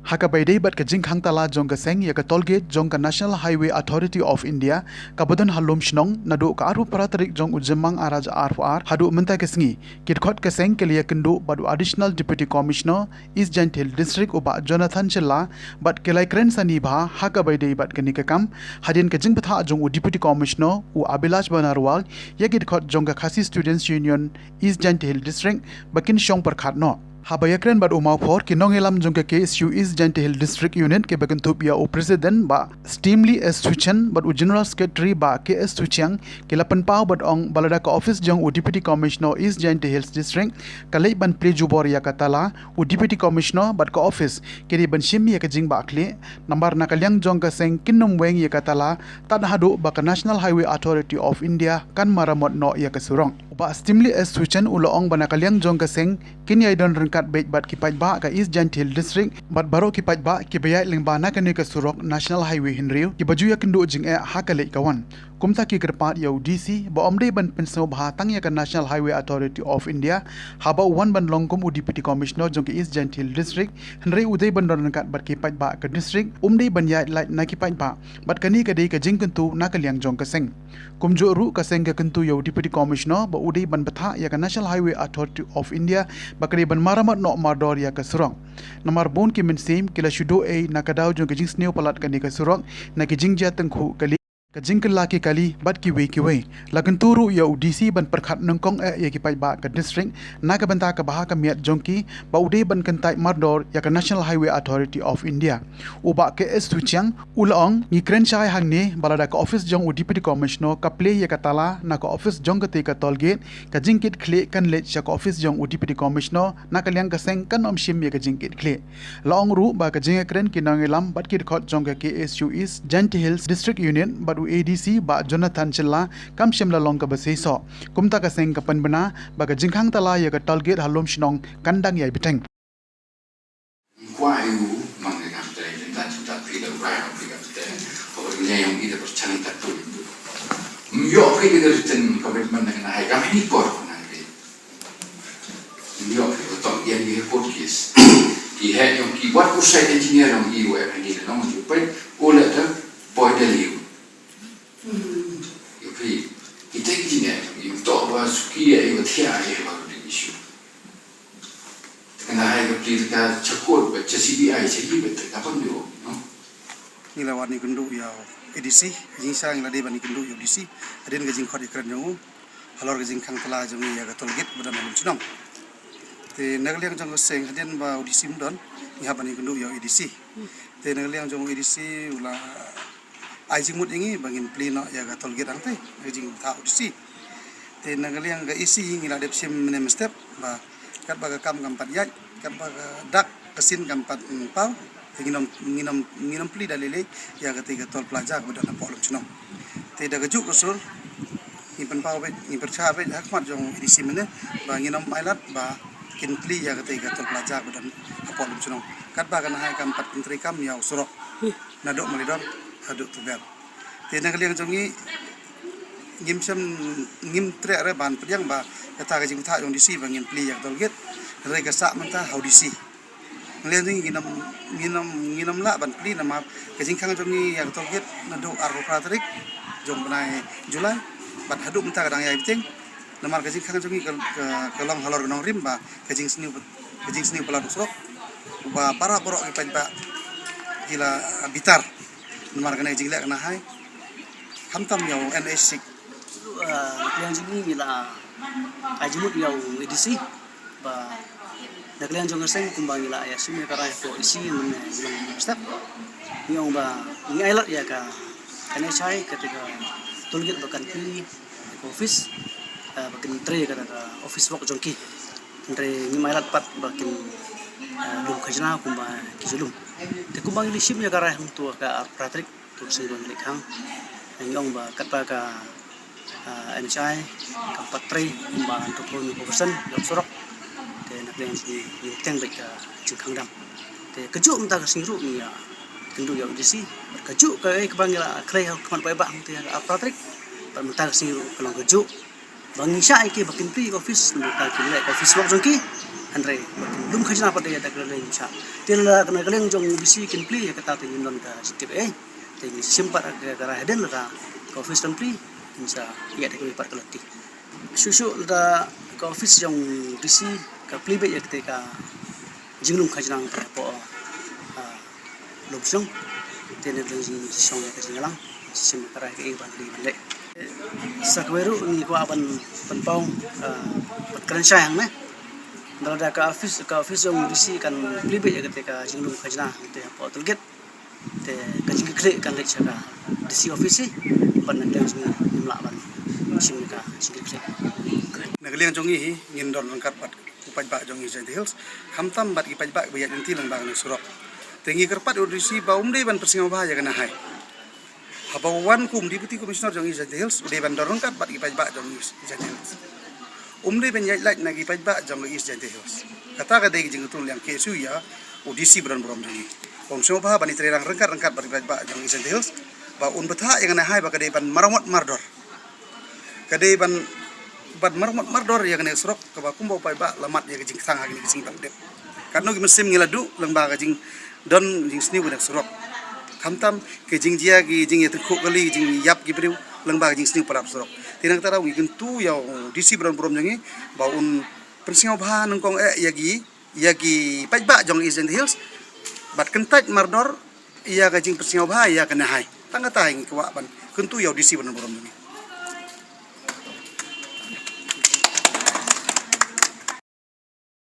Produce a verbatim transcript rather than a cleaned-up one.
Ha kaba ïadei bad ka jingkhang tala jong ka seng ïa ka toll gate jong ka National Highway Authority of India kaba don ha Lumshnong, naduh ka arphew phra tarik jong u Jymmang ar hajar arphew ar haduh mynta ka sngi, ki dkhot ka seng ki la ïakynduh bad u Additional Deputy Commissioner East Jaintia Hills District, u Bah Jonathan Shylla, bad ki la ïakren sani bha ha kaba ïadei bad kane ka kam, hadien ka jingbthah jong u Deputy Commissioner, u Abhilash Banerwal, ïa ki dkhot jong ka Khasi Students Union East Jaintia Hills District ba kin shong pyrkhat noh. Haba ïakren bad u Mawphor, ki nongïalam jong ka K S U East Jaintia Hills District Unit kiba kynthup ïa u President Bah Stimly S Thuchen bad u General Secretary Bah K S Thuchiang, ki la pynpaw bad ong ba lada ka office jong u Deputy Commissioner East Jaintia Hills District ka leit ban plie jubor ïa ka tala, u Deputy Commissioner bad ka office ki dei ban shim ïa ka jingbahkhlieh, namar na ka liang jong ka seng kin nym weng ïa ka tala tad haduh ba ka National Highway Authority of India kan maramot noh ïa ka surok. U Bah Stimly S Thuchen u la ong ba na ka liang jong ka seng kin ïai don ryngkat beit bad ki paidbah ka East Jaintia Hills District bad baroh ki paidbah kiba ïaid lyngba na kane ka surok National Highway hynriew, kiba ju ïakynduh jingeh ha ka leit ka wan. Kumta ki kyrpad ïa u D C ba ym dei ban pynsngewbha tang ïa ka National Highway Authority of India haba u wan ban long kum u Deputy Commissioner jong ka East Jaintia Hills District, hynrei u dei ban don ryngkat bad ki paidbah ka district, um dei ban ïaid lait na ki paidbah. Bad kane ka dei ka jingkyntu na ka liang jong ka seng. Kumjuh ruh ka seng ka kyntu ïa u Deputy Commissioner ba u dei ban bthah ïa ka National Highway Authority of India ba ka dei ban maramot noh mardor ïa ka surok. Namar bun ki mynsiem ki la shu duh ei na ka daw jong ka jingsniew palat kane ka surok, na ki jingjia tyngkhuh kali, ka jingkylla ki kali bad kiwei kiwei. La kyntu ruh ïa u D C ban pyrkhat nyngkong eh ïa ki paidbah ka district na ka bynta ka bha ka miat jong ki, ba u dei ban kyntait mardor ïa ka National Highway Authority of India. U Bah K S Thuchiang u la ong, ngi kren shai hangne ba lada ka office jong u Deputy Commissioner ka plie ïa ka tala na ka office jong katei ka toll gate, ka jingkitkhlieh kan leit sha ka office jong u Deputy Commissioner, na ka liang ka seng kan ym shim ïa ka jingkitkhlieh. La ong ruh ba ka jingïakren ki nongïalam bad ki dkhot jong ka K S U East Jaintia Hills District Unit bad u A D C Bah Jonathan Shylla kam shym la long kaba seisoh. Kumta ka seng ka pynbna ba ka jingkhang tala ïa ka toll gate ha Lumshnong kan dang ïai bteng. Kwah ïa u mang ka kam te, jin tan jin tan phi da u rai ong phi kam te. Ko ri ne ong i da perchang ta tu. Ym ïoh phi da written commitment na ka na hai kam ni por na ri. Ym ïoh phi ko tong ïa ni court case. Ki he ong ki wat u site engineer ong i wa ni da nong ju peit u le da poi da liu. Ïoh phi ki te engineer ïoh to ba suki ïa ïoh thia ïa ba ri issue. Te ka na hai ka pli ka cha court ba cha C B I cha i ba te ka pon ïoh, no? Ngi la wan ïakynduh ïa u A D C, jingshai ngi la dei ban ïakynduh ïa u D C hadien ka jingkhot ïakren jong u halor ka jingkhang tala jong ngi ïa ka toll gate ba don ha Lumshnong. Te na ka liang jong ka seng hadien ba u D C ym don, ngi hap ban ïakynduh ïa u A D C. Te na ka liang jong u A D C u la ai jingmut ïa ngi ba ngin plie noh ïa ka toll gate hangtei, na ka jingbthah u D C. Te na ka liang ka E C ngi la dep shim mynne mynstep ba katba ka kam kam pat ïaid, katba ka dak ka sien kam pat, mm, paw, te ngin ym, ngin ym, ngin ym plie da lei lei ïa katei ka toll plaza kaba don hapoh Lumshnong. Te da kajuh ka sur ngi pynpaw beit, ngi pyrshah beit ha khmat jong A D C mynne ba ngin ym ailad ba kin plie ïa katei ka toll plaza kaba don hapoh Lumshnong. Katba ka na hai kam pat pyntreikam ïa u surok naduh Malidor haduh Tuber. Te na ka liang jong ngi ngim shem, ngim treh re ban pdiang ba kata ka jingbthah jong D C ba ngin plie ïa ka toll gate. Hynrei ka sah mynta ha u D C. Na ka liang jong ngi ngin ym, ngin ym, ngin ym lah ban plie namar ka jingkhang jong ngi ïa ka toll gate naduh arphew phra tarik jong bnai July bad haduh mynta ka dang ïai bteng. Namar ka jingkhang jong ngi ka, ka, ka long halor ka nongrim ba ka jingsniew, ka jingsniew palat u surok. Ba para baroh ki paidbah ki la bitar namar kane ka jingleh ka na hai. Khamtam ïa u N H six. Ah, na ka liang jong ngi ngi la ai jingmut ïa u A D C ba na ka liang jong ka seng kumba ngi la ïa shim ïa ka rai hapoh E C mynne ngi long mynstep. Ngi ong ba ngi ailad ïa ka N H I, katei ka toll gate ba kan plie ka office, eh, ba kin trei kata ka office work jong ki. Hynrei ngim ailad pat ba kin, eh, lum khajna kumba ki ju lum. Te kumba ngi la shim ïa ka rai hangto ka arphew phra tarik, to ka sngi ba ngi leit khang. Ngi ong ba katba ka, eh, N H I kam pat trei kumba hangto ka percent ïa u surok. Te na ka liang jong ngi ngim bteng beit ka jingkhang dam. Te kajuh mynta ka sngi ruh ngi ïa kynduh ïa u D C. Bad kajuh kaei kaba ngi la khlei ha khmat paidbah hangtei ha ka arphew phra tarik. Bad mynta ka sngi ruh ka long kajuh ba ngi shah ïa ki ba kin plie ka office, namar ka kin leh ka office work jong ki. Hynrei lum khajna pat ïa da ka liang sha. Te lada ka liang jong D C kin plie ïa kata te ngin don ka jingtip eh. Te ngin shim pat ka rai hadien lada ka office kan plie ngin sa ïa da ka pat ka lynti. Shuh shuh lada ka office jong D C ka plie beit ïa kata ka jinglum khajna ka po. Lum shnong. Te ne dang jing shong ka jinglang. Shim ka rai ka i ban di ban leh. Sa kawei ruh ngi kwah ban pynpaw ban kren shai hangne. Lada ka office ka office jong D C kan plie beit ïa kata ka jinglum khajna te hapoh toll gate. Te ka jingkyrkhu kan leit sha ka D C office hi ban na dang jing ngim lah ban shim ka jingkyrkhu. Na ka liang jong ngi hi ngin don ryngkat bad u paidbah jong East Jaintia Hills, khamtam bad ki paidbah ba ïaid lynti lyngba kane ka surok. Te ngi kyrpad ïa u D C ba um dei ban pynsngewbha ïa kane hai. Haba u wan kum Deputy Commissioner jong East Jaintia Hills u dei ban don ryngkat bad ki paidbah jong East Jaintia Hills. Um dei ban ïaid lait na ki paidbah jong East Jaintia Hills. Kata ka dei ka jingkyntu liang K S U ïa u D C ba don burom jong ngi. Um sngewbha ban ïatrei lang ryngkat ryngkat bad ki paidbah jong East Jaintia Hills ba un bthah ïa kane hai ba ka dei ban maramot mardor. Ka dei ban ban maramot mardor ïa kane ka surok kaba kumba u paidbah la mad ïa ka jingkthang ha kane ka jingdap dep. Katno ki mynsiem ngi la duh lyngba ka jingdon jingsniew kane ka surok. Khamtam ka jingjia ki jingïatyngkhuh kali jingïap ki briew lyngba ka jingsniew palat surok. Te na kata daw ngi kyntu ïa u D C ba don burom jong ngi ba un pynsngewbha nyngkong eh ïa ki ïa ki paidbah jong East Jaintia Hills bad kyntait mardor ïa ka jingpynsngewbha ïa kane hai. Tang kata ngi kwah ban kyntu ïa u D C ba don burom jong ngi.